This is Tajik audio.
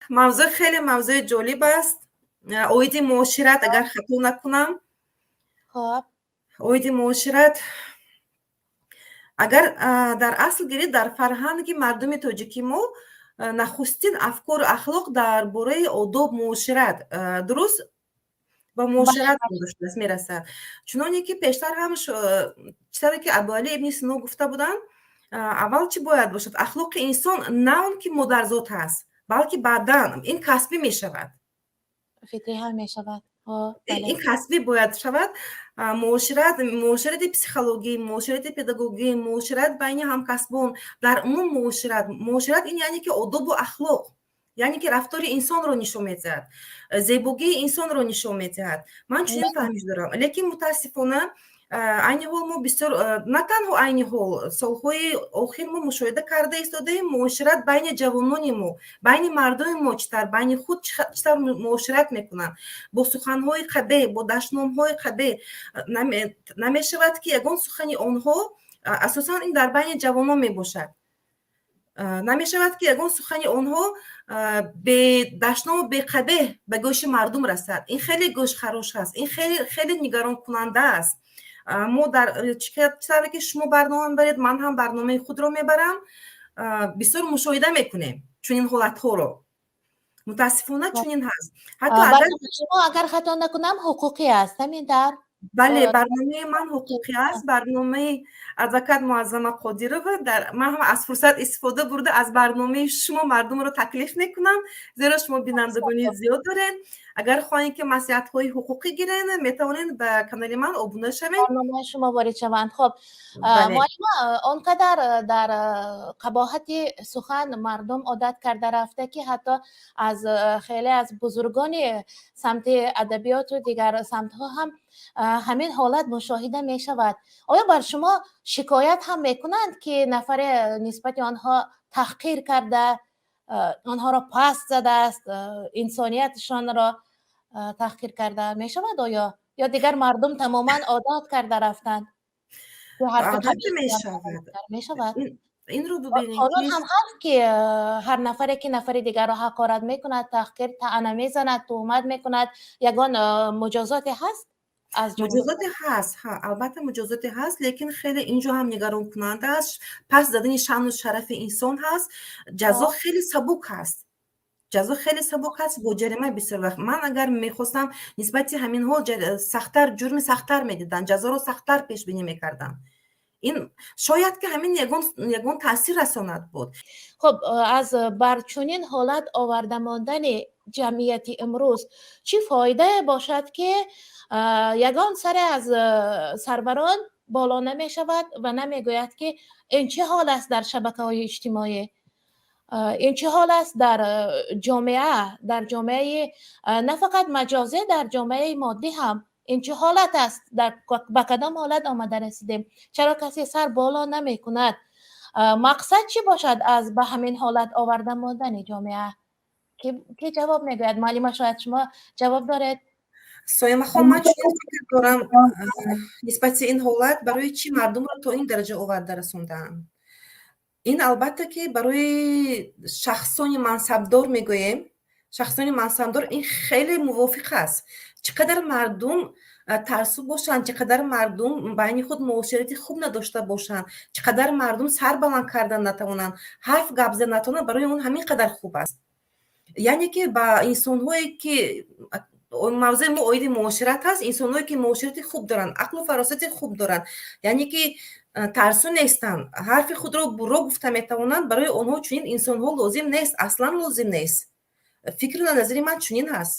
Мавзӯъ хеле мавзӯи ҷолиб аст. Оиди муошират, агар хато накунам. Хоб. Оиди муошират, агар дар асл гиред, дар фарҳанги мардуми тоҷики мо нахустин афкору ахлоқ дар бораи одоб, муошират, дуруст, ба муошират доштааст, мерасад. Чуноне ки пештар ҳам, чӣ тавре ки Абуалӣ ибни Сино гуфта буданд, аввал чӣ бояд бошад? Ахлоқи инсон на он ки модарзод ҳаст, балки баъдан ин касбӣ мешавад. Фитрӣ ҳам мешавад. Ин касбӣ бояд шавад. Муошират, муоширати психологӣ, муоширати педагогӣ, муошират байни ҳамкасбон, дар умум муошират. Муошират ин яъне ки одобу ахлоқ, яъне ки рафтори инсонро нишон медиҳад, зебогии инсонро нишон медиҳад. Ман чунин фаҳмиш дорам, лекин мутаассифона, айни ҳол мо бисёр, на танҳо айни ҳол, солҳои охир мо мушоҳида карда истодаем, муошират байни ҷавонони мо, байни мардуми мо чӣ тавр, байни худ чӣ тавр муошират мекунанд: бо суханҳои қабеҳ, бо дашномҳои қабеҳ. Намешавад, ки ягон сухани онҳо, асосан ин дар байни ҷавонон мебошад, намешавад, ки ягон сухани онҳо бедашному беқабеҳ ба гӯши мардум расад. Ин хеле гӯшхарош аст, ин хеле хеле нигаронкунанда аст. Мо дар чӣ тавре ки шумо барнома мебаред, ман ҳам барномаи худро мебарам, бисёр мушоҳида мекунем чунин ҳолатҳоро. Мутаассифона, чунин ҳаст. Ҳатто шумо, агар хато накунам, ҳуқуқӣ аст, ҳамин тавр? Бале, барномаи ман ҳуқуқӣ аст, барномаи адвокат Муаззама Қодирова. Дар ман ҳам аз фурсат истифода бурда, аз барномаи шумо мардумро таклиф мекунам, зеро шумо бинандагони зиёд доред. Агар хоҳем, ки маслиҳатҳои ҳуқуқӣ гирен, метавонед ба канали ман обуна шавед. Барномаи шумо ворид шаванд. Хоб, муаллима, он қадар дар қабоҳати сухан мардум одат карда рафта, ки ҳатто аз хеле аз бузургони самти адабиёту дигар самтҳо ҳам ҳамин ҳолат мушоҳида мешавад. Оё бар шумо шикоят ҳам мекунанд, ки нафаре нисбати онҳо таҳқир карда, онҳоро паст задааст, инсонияташонро таҳқир карда мешавад? Оё ё дигар мардум тамоман одат карда рафтанд? Албатта, мешавад. Мешавад. Инро бубинед. Қонун ҳам ҳаст, ки ҳар нафаре ки нафари дигарро ҳақорат мекунад, таҳқир, таъна мезанад, туҳмат мекунад, ягон муҷозоте ҳаст? Муҷозоте ҳаст, албатта, муҷозоте ҳаст, лекин хеле инҷо ҳам нигаронкунанда аст. Паст задани шаъну шарафи инсон ҳаст, ҷазо хеле сабук ҳаст, ҷазо хеле сабук аст, бо ҷарима. Бисёр вақт ман агар мехостам, нисбати ҳаминҳо сахттар, ҷурми сахттар медиданд, ҷазоро сахттар пешбинӣ мекарданд. Ин шояд ки ҳамин ягон таъсир расонад буд. Хуб, аз бар чунин ҳолат оварда мондани ҷамъияти имрӯз чӣ фоидае бошад, ки ягон саре аз сарварон боло намешавад ва намегӯяд, ки ин чӣ ҳол аст дар шабакаҳои иҷтимоӣ, ин чӣ ҳол аст дар ҷомеа, дар ҷомеаи на фақат маҷозӣ, дар ҷомеаи моддӣ ҳам ин чӣ ҳолат аст, ба кадом ҳолат омада расидем? Чаро касе сар боло намекунад? Мақсад чӣ бошад аз ба ҳамин ҳолат оварда мондани ҷомеа? Ки ҷавоб мегӯяд? Муаллима, шояд шумо ҷавоб доред? Соимахон, ман чунин фикр дорам нисбати ин ҳолат: барои чӣ мардумро то ин дараҷа оварда расондаанд? Ин, албатта, ки барои шахсони мансабдор мегӯем, шахсони мансабдор ин хеле мувофиқ аст. Чӣ қадар мардум тарсу бошанд, чӣ қадар мардум байни худ муоширати хуб надошта бошанд, чӣ қадар мардум сар баланд кардан натавонанд, ҳарф гап зада натавонанд, барои он ҳамин қадар хуб аст. Яъне ки ба инсонҳое ки, мавзӯи мо оиди муошират ҳаст, инсонҳое ки муоширати хуб доранд, ақлу фаросати хуб доранд, яъне ки тарсу нестанд, ҳарфи худро бурро гуфта метавонанд, барои онҳо чунин инсонҳо лозим нест, аслан лозим нест. Фикру назари ман чунин ҳаст.